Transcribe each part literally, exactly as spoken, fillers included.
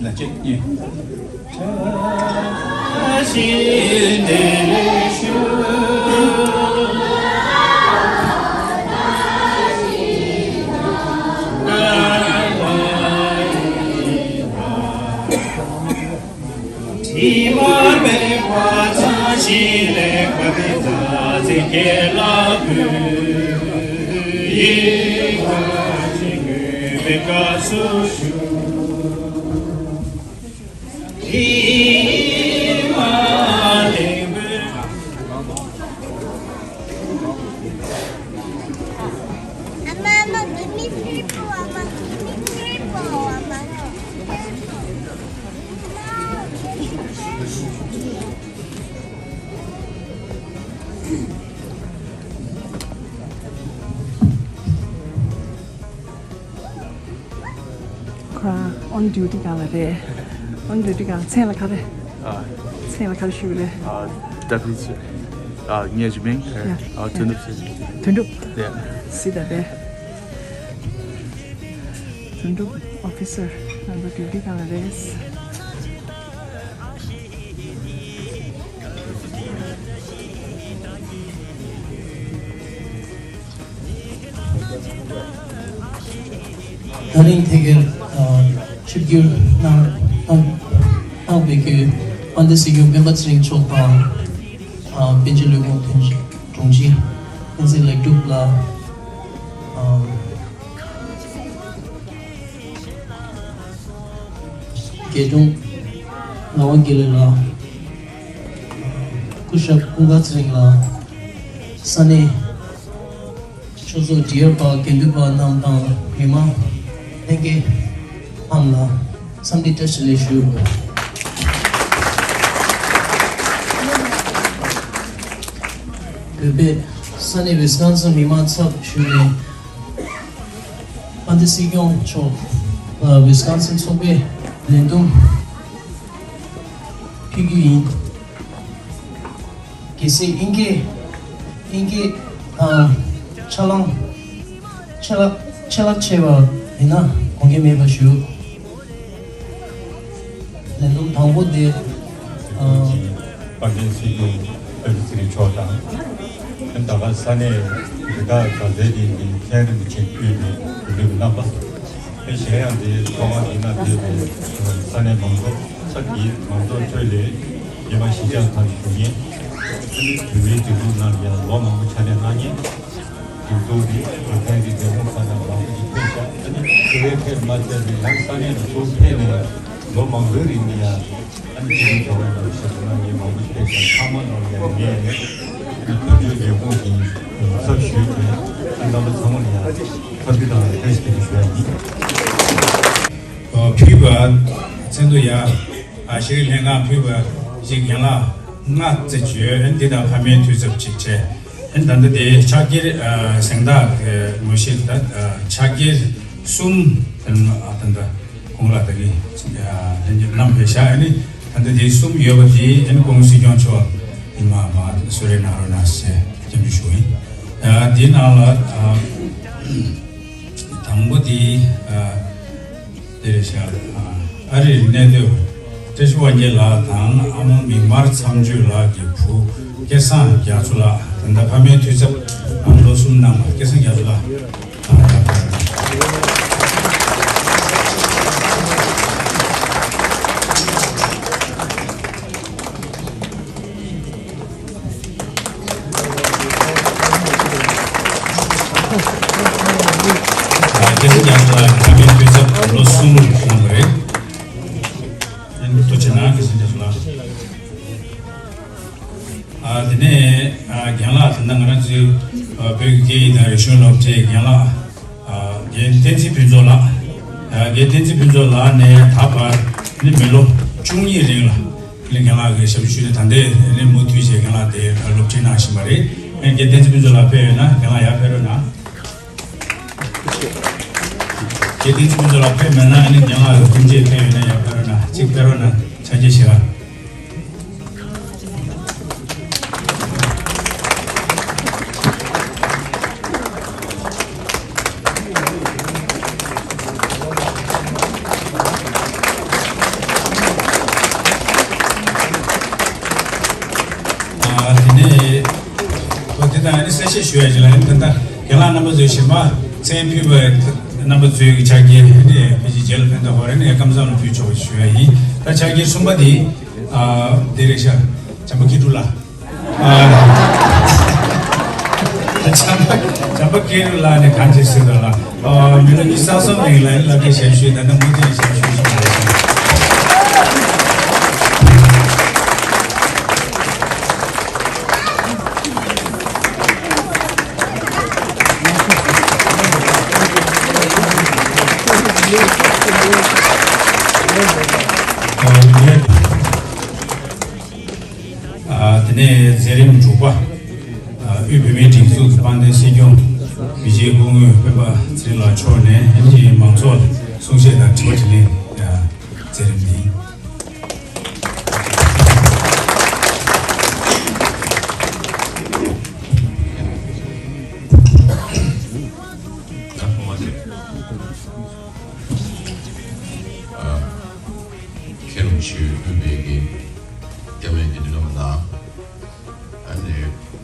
ལ་གཅིག་གཉིས། དྲི་མ་མེད་པ་བྱང་ཞིང་ལེགས་པར་མཛད་ཚེ་ཁྱེད་ལ་འབུལ། ཡིད་ཀྱི་དགོས་པའི་སྐབས་སུ་ཞུ། དྲི་མ་ལེགས་པར། Mama, give me three, four, Mama. Give me three, four, Mama. ཁོ་རང་on duty་སྒང་ལ་རེད། On duty་སྒང་མཚན་ལ་ག་རེ། ཨ། མཚན་ལ་ག་རེ་ཞུ་གི་རེད། ཨ། W C། ཨ། ངའི་མིང་། ཡ། ཨ། དོན་གྲུབ་ཟེར། དོན་གྲུབ། ཡ། སི་ད་པས། དོན་གྲུབ་officer་ང་ཚོ་duty་སྒང་ལ་རེད། ད་རིང་དེ་གར་ཨ་ཆིབས་བསྒྱུར་གནང་གནང་གནང་བའི་གུས་དཔལ་ལྡན་སྲིད་སྐྱོང་སྤེན་པ་ཚེ་རིང་མཆོག་དང་ཨ་པཎ་ཆེན་ལྷུན་གྲུབ་དྲུང་ཆེ་བསྟན་འཛིན་ལེགས་གྲུབ་ལགས། ཨ་རྒྱལ་དྲུང་ངག་དབང་དགེ་ལེགས་ལགས། སྐུ་ཞབས་ཀུན་དགའ་ཚེ་རིང་ལགས། ས་གནས་ཆོས་ཚོགས་འབྲེལ་ཡོད་པ་དགེ་འདུན་པ་རྣམས་དང་མི་མང་ལྷན་རྒྱས་རྣམས་ལ་འཚམས་འདྲི་བཀྲ་ཤིས་བདེ་ལེགས་ཞུ། བོད་པའི་ས་གནས་ཝི་སི་ཀོན་སིན་མི་མང་ཚབ་ཞུས་ནས། དཔལ་ལྡན་སྲིད་སྐྱོང་མཆོག་ལ་ཝི་སི་ཀོན་སིན་ཚོགས་པའི་ལས་འདུན་ཕུལ་རྒྱུ་ཡིན། གལ་སྲིད་དབྱིན་སྐད་དབྱིན་སྐད་དང་ཆ་ལང་ཆ་ལག་ཆ་ལག་ཆེ་བ་ཡིན་ན་དགོངས་འགལ་མེད་པ་ཞུ། ལས་འདུན་དང་པོ་དེ། ཨ། དཔལ་ལྡན་སྲིད་སྐྱོང་བསྟན་པ་ཚེ་རིང་མཆོག་དང་། ད་ག་ས་གནས་འདི་དག་གང་ཚེ་རིང་གི་མཁན་རིན་པོ་ཆེ་དབུས་པའི་དགེ་འདུན་རྣམ་པ། གཞན་ཡང་འདིའི་ཚོགས་ཁང་འདི་ན་ཕེབས་པའི་ས་གནས་མང་ཚོགས་ས་གི་མང་ཚོགས་ཁྲོད་ལས་རྒྱལ་བ་གཞིས་ཆགས་ཁག་གི་བཞུགས་མཁན། བོད་མིའི་སྒྲིག་འཛུགས་ནང་ཡང་ལོ་མང་པོ་ཕྱག་ལས་གནང་མཁན། དེ་ཚོ་རེད། ཨ། ཕན་གྱི་རྒྱལ་ཡོངས་ཁག་ནང་མང་པོ་ཞིག་ཕེབས་ཤག་ཨ་ནི་དེ་བས་ཕེབས་མ་ཚད་པའི་ཡང་ས་གནས་ལ་ཚུར་ཕེབས་ནས་ལོ་མང་པོའི་རིང་ལ་ཡང་ཨ་ནི་དེ་རིང་ཐོག་ལ་ཡང་ཞིག་གནང་མཁན་མང་པོ་ཞིག་ཕེབས་ཤག་ཚང་མ་ལ་ཡང་ངས་ཨ་ནི་ཕུལ་བྱུང་ལས་ཁུངས་ཀྱི་ཚབ་ཞུས་ཏེ་ཨ་ནི་རྣམ་པ་ཚང་མ་ལ་ཡང་འཚམས་འདྲི་དང་བཀྲ་ཤིས་བདེ་ལེགས་ཞུ་ཡ་ཡིན། ཨ། ཕུལ་བ་མཚན་དུ་ཡ། ཨ། ཤེས་རིག་ལྷན་ཁང་ཕུལ་བ་ཞིག་རྒན་ལགས་ལྔ་བརྩི་བྱས། ཨ་ནི་འདི་དང་ཕ་མའི་འཐུས་ཚབ་ཅིག་བྱས། ཨ་ནི་ད་ལྟ་དེ་ཕྱག་འཁྱེར། ཨ། གཟེངས་རྟགས་ཀྱི་ངོ་ཤེས་ད། ཨ། ཕྱག་འཁྱེར་གསུམ། ཨ། ད་ལྟ་གོང་ལ་ད་གི། ཨ། ལྷན་རྒྱས་བསྣམས་ཕེབས་ཤག་ཨ་ནི་ད་ལྟ་དེ་གསུམ་ཡོད་པ་དེ་ཨ་ནི་སྐུ་ངོ་སྲིད་སྐྱོང་མཆོག་ཡིན་མ་མ་གསོལ་རས་གནང་རོགས་གནང་ཞེས་སྐྱབས་འཇུག་ཞུ་ཡིན། ཨ། དེའི་ནང་ལ། ཨ། དང་པོ་དེ། ཨ། དེ་རེད་ཤག་ཨ། ཨ་རིར་གནས་སྡོད་བཀྲ་ཤིས་དབང་རྒྱལ་ལགས་དང་ཨ་མོ་མིག་དམར་མཚམས་གཅོད་ལགས་ཀྱི་བུ་སྐལ་བཟང་རྒྱ་མཚོ་ལགས། ད་ལྟ་ཕ་མའི་འཐུས་ཚབ་ཨ་མ་ལོ་གསུམ་གནང་བ་སྐལ་བཟང་རྒྱ་མཚོ་ལགས། ཨ། ཡག་པོ། ཨ། སྐལ་བཟང་རྒྱ་མཚོ་ལགས་ཕ་མའི་འཐུས་ཚབ་ལོ་གསུམ་གནང་བ་རེད། ཨ་ནི་ཐུགས་རྗེ་གནང་། སྐལ་བཟང་རྒྱ་མཚོ་ལགས། ཨ། དེ་ནས། ཨ། རྒན་ལགས། ད་ལྟ་ང་རང་ཚོའི། ཨ། བོད་ཀྱི་སྐད་ཡིག་དང་རིག་གཞུང་སློབ་གྲྭའི་རྒན་ལགས། ཨ། རྒན་བསྟན་འཛིན་ཕུན་ཚོགས་ལགས། ཨ། རྒན་བསྟན་འཛིན་ཕུན་ཚོགས་ལགས་ནས་ད་བར་ནི་མི་ལོ་བཅུ་གཉིས་རིང་ལ་ནི་རྒན་ལགས་ཀྱི་ཞབས་ཞུ་ཞུས་ནས་ད་ལྟའི་ནི་མུ་མཐུད་བྱས་རྒན་ལགས་དེ་སློབ་ཁྲིད་གནང་བཞིན་པ་རེད། ཨ། རྒན་བསྟན་འཛིན་ཕུན་ཚོགས་ལགས་ཕེབས་ཡོད་ན་རྒན་ལགས་ཡར་ཕེབས་རོགས་གནང་། རྒན་བསྟན་འཛིན་ཕུན་ཚོགས་ལགས་ཕེབས་མེད་ན་ཨ་ནི་རྒན་ལགས་ཀྱི་སྐུ་མཆེད་ཕེབས་ཡོད་ན་ཡར་ཕེབས་རོགས་གནང་། གཅིག་ཕེབས་རོགས་གནང་། ཕྱག་འཁྱེར་ཞུ་ག་ཞུ་ཡ་ཞིག་ལ་ཡིན། ད་ལྟ་རྒན་ལགས་རྣམ་པ་ཚོས་གཞན་པ་མཚན་ཕུལ་བའི་རྣམ་པ་ཚོའི་གི་ཕྱག་འཁྱེར་ནས་ཕལ་ཆེར་རྗེས་ལ་ཕན་ཐོགས་ཡོད་རེད། ནས་སྐབས་མཚམས་ལ་ཕུལ་ཆོག་པ་ཞུ་ཡ་ཡིན། ད་ཕྱག་འཁྱེར་གསུམ་པ་དེ་ཨ་དེ་རེད་ཤག་བྱམས་པ་མཁས་གྲུབ་ལགས། ཨ་བྱམས་པ་བྱམས་པ་མཁས་གྲུབ་ལགས་ནས་གང་བྱེད་ཟེར་བ་ལ། ཨ་མི་ལོ་ཉི་ཤུ་རྩ་གསུམ་རིང་ལ་བསླབ་བྱ་ཞབས་ཞུ་ད་ལྟ་མུ་མཐུད་ཞབས་ཞུ་ཞུ་བ་རེད། ཨ་དེ་ནས་མཛད་རིམ་དྲུག་པ། ཨ་དབུས་བོད་མིའི་སྒྲིག་འཛུགས་ཀྱི་དཔལ་ལྡན་སྲིད་སྐྱོང་མི་རྗེ་སྐུ་ངོ་སྤེན་པ་ཚེ་རིང་ལགས་མཆོག་ནས་ཨ་ནི་མང་ཚོགས་ལ་གསུང་བཤད་དང་དྲི་བ་དྲིས་ལན་མཛད་རིམ་འདི། མཁན་རིན་པོ་ཆེ་དབུས་པའི་གི་སྐྱབས་གནས་དགེ་འདུན་རྣམ་པ་དང་། ཨ་ནི་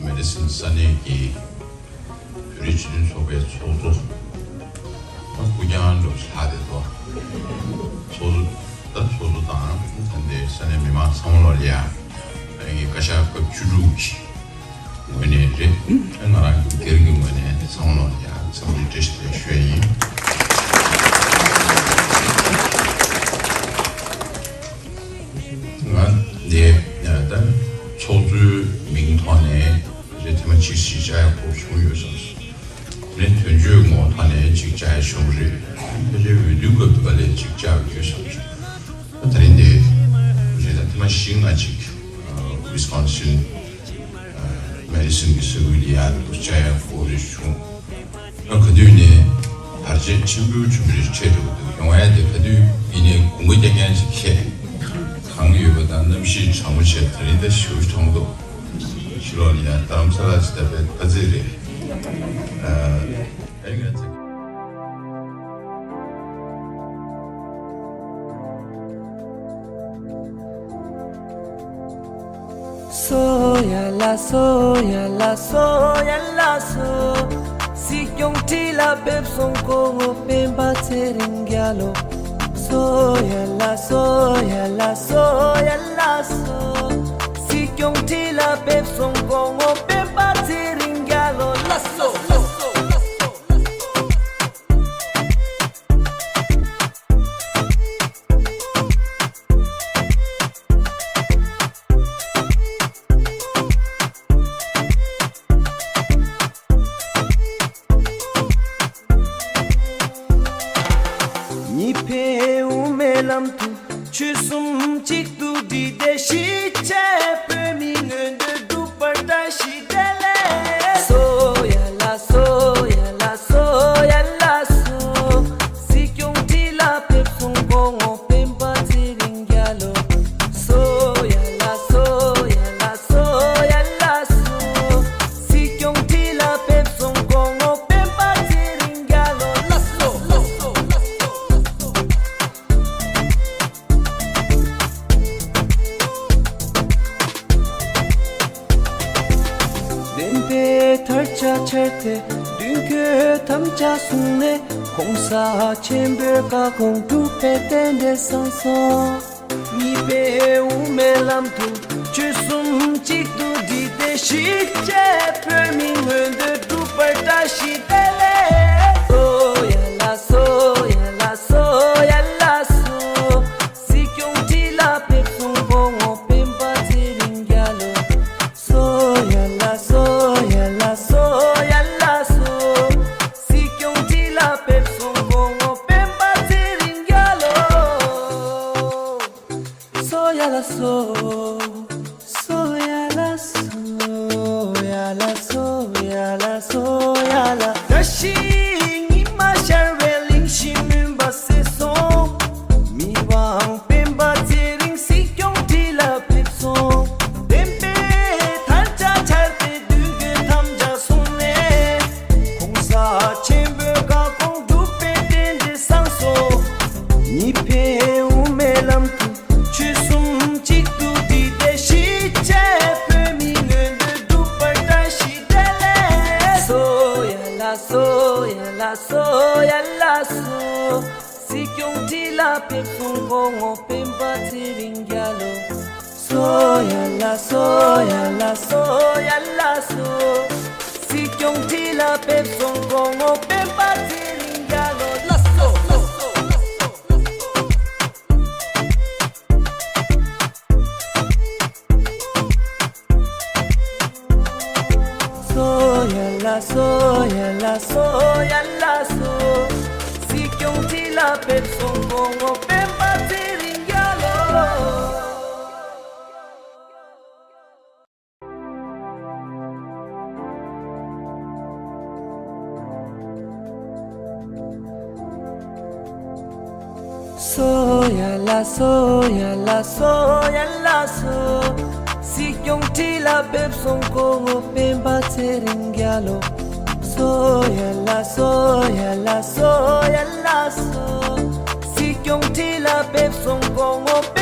མེ་ཌི་སིན་ས་གནས་ཀྱི་བོད་རིགས་སྤྱི་མཐུན་ཚོགས་པའི་ཚོགས་གཙོ། ཨ་སྐུ་རྐྱང་འགྲོ་ས་དེ་ཚོ། ཚོགས་གཙོ་ད་ཚོགས་གཙོ་དང་ད་ལྟའི་ས་གནས་མི་མང་ཚང་མ་ལ་ཡ། ཨ་ནི་བཀའ་ཤག་སྐབས་བཅུ་དྲུག་གི་ངོས་ནས་རེད། ང་རང་གི་སྒེར་གྱི་ངོས་ནས་ཚང་མ་ལ་ཡང་འཚམས་འདྲི་བཀྲ་ཤིས་བདེ་ལེགས་ཞུ་ཡ་ཡིན། ང་འདི་ད་ཚོགས་གཙོའི་མིང་ཐོག་ནས་རེད། ཐེངས་མ་གཅིག་ཞིག་བཅར་ཡ་གོ་བྱུང་ཡོད་བསམ་སོང་། ནས་དོན་གཅོད་ངོ་ཐོག་ནས་གཅིག་བཅར་ཡ་བྱུང་རེད། ཕལ་ཆེར་འོས་བསྡུ་སྐབས་དུ་ག་ལས་གཅིག་བཅར་ཡོད་བསམ་སོང་། ད་རིང་འདི་རེད། ད་ཐེངས་མ་བཞི་ལྔ་གཅིག་ཝི་སི་ཀོན་སིན། མེ་ཌི་སིན་གྱི་ས་ཁུལ་ལ་ཡར་འདུག་བཅར་ཡ་གོ་རེ་བྱུང་། ཨ་ག་དུས་ནས་བར་ཆད་ཆེན་པོ་ཆེན་པོ་རེ་འཕྲད་འགྲོ་གི་འདུག་ཡོང་ཡ་དེ་ག་དུས་ཡིན་ནའི་དགུན་ཁ་རྐྱང་རྐྱང་ཅིག་ཁེལ། གངས་ཡོད་པ་དང་གནམ་གཤིས་གྲང་མོ་བྱས། དེ་རིང་ད་ཞེ་པོ་གྲང་འདུག་ཕྱི་ལོགས་ལ་ཡ་རྡ་རམ་ས་ལ་ཅིག་ད་དཔེ་ཕ་ཚིལ་རེད། ཨ་ཨེ་ང་ཚ། སོ་ཡ་ལ་སོ་ཡ་ལ་སོ་ཡ་ལ་སོ། སྲིད་སྐྱོང་ཁྲི་ལ་ཕེབས་སོང་སྐུ་ངོ་སྤེན་པ་ཚེ་རིང་རྒྱལ་ལོ། སོ་ཡ་ལ་སོ་ཡ་ལ་སོ་ཡ་ལ་སོ། སྲིད་སྐྱོང་ཁྲི་ལ་ཕེབས་སོང་སྐུ་ངོ་སྤེན་པ་ཚེ་རིང་རྒྱལ་ལོ། ལགས་སོ་ལགས་སོ་ལགས་སོ། གཉིས་ཕན་དབུ་མའི་ལམ་དུ། ཆོལ་གསུམ་གཅིག་ཏུ་བསྒྲིལ་ཏེ་གཞིས་བྱེས་བོད་མིའི་མངོན་འདོད་འགྲུབ་པར་བཀྲ་ཤིས་བདེ་ལེགས། སོ་ཡ་ལ་སོ་ཡ་ལ་སོ་ཡ་ལ་སོ། སྲིད་སྐྱོང་ཁྲི་ལ་ཕེབས་སོང་སྐུ་ངོ་སྤེན་པ་ཚེ་རིང་རྒྱལ་ལོ། སོ་ཡ་ལ་སོ་ཡ་ལ་སོ་ཡ་ལ་སོ། སྲིད་སྐྱོང་ཁྲི་ལ་ཕེབས་སོང་སྐུ་ངོ་སྤེན་པ་ཚེ་རིང་རྒྱལ་ལོ། ལགས་སོ་ལགས་སོ་ལགས་སོ། བདེན་པའི་དར་ཆ་འཕྱར་ཏེ་མདུན་སྐྱོད་དམ་བཅའ་བཟུང་ནས། ༸གོང་ས་ཆེན་པོའི་བཀའ་དགོངས་སྒྲུབ་པའི་རྟེན་འབྲེལ་བཟང་སོང་། གཉིས་ཕན་དབུ་མའི་ལམ་དུ། ཆོལ་གསུམ་གཅིག་ཏུ་བསྒྲིལ་ཏེ་གཞིས་བྱེས་བོད་མིའི་མངོན་འདོད་འགྲུབ་པར་བཀྲ་ཤིས་བདེ་ལེགས། སོ་ཡ་ལ་སོ་ཡ་ལ་སོ་ཡ་ལ་སོ། སྲིད་སྐྱོང་ཁྲི་ལ་ཕེབས་སོང་སྐུ་ངོ་སྤེན་པ་ཚེ་རིང་རྒྱལ་ལོ། སོ་ཡ་ལ་སོ་ཡ་ལ་སོ་ཡ་ལ་སོ། སྲིད་སྐྱོང་ཁྲི་ལ་ཕེབས་སོང་སྐུ་ངོ་སྤེན་པ་ཚེ་རིང་རྒྱལ་ལོ། སོ་ཡ་ལ་སོ། སོ་ཡ་ལ་སོ་ཡ་ལ་སོ་ཡ་ལ་སོ་ཡ་ལ། བཀྲ་ཤིས་ཉི་མ་ཤར་བའི་གླིང་བཞི་མུན་པ་སེལ་སོང་། མི་དབང་སྤེན་པ་ཚེ་རིང་སྲིད་སྐྱོང་ཁྲི་ལ་ཕེབས་སོང་། བདེན་པའི་དར་ཆ་འཕྱར་ཏེ་མདུན་སྐྱོད་དམ་བཅའ་བཟུང་ནས། ༸གོང་ས་ཆེན་པོའི་བཀའ་དགོངས་སྒྲུབ་པའི་རྟེན་འབྲེལ་བཟང་སོང་། གཉིས་ཕན་དབུ་མའི་ལམ་དུ། ཆོལ་གསུམ་གཅིག་ཏུ་བསྒྲིལ་ཏེ་གཞིས་བྱེས་བོད་མིའི་མངོན་འདོད་འགྲུབ་པར་བཀྲ་ཤིས་བདེ་ལེགས། སོ་ཡ་ལ་སོ་ཡ་ལ་སོ། སྲིད་སྐྱོང་ཁྲི་ལ་ཕེབས་སོང་སྐུ་ངོ་སྤེན་པ་ཚེ་རིང་རྒྱལ་ལོ། སོ་ཡ་ལ་སོ་ཡ་ལ་སོ་ཡ་ལ་སོ། སྲིད་སྐྱོང་ཁྲི་ལ་ཕེབས་སོང་སྐུ་ངོ་སྤེན་པ་ཚེ་རིང་རྒྱལ་ལོ། ལ་སོ་ལ་སོ། སོ་ཡ་ལ་སོ་ཡ་ལ་སོ་ཡ་ལ་སོ། སྲིད་སྐྱོང་ཁྲི་ལ་ཕེབས་སོང་སྐུ་ངོ་སྤེན་པ་ཚེ་རིང་རྒྱལ་ལོ། སོ་ཡ་ལ་སོ་ཡ་ལ་སོ་ཡ་ལ་སོ། སྲིད་སྐྱོང་ཁྲི་ལ་ཕེབས་སོང་སྐུ་ངོ་སྤེན་པ་ཚེ་རིང་རྒྱལ་ལོ། སོ་ཡ་ལ་སོ་ཡ་ལ་སོ་ཡ་ལ་སོ། སྲིད་སྐྱོང་ཁྲི་ལ་ཕེབས་སོང་སྐུ་ངོ་སྤེན་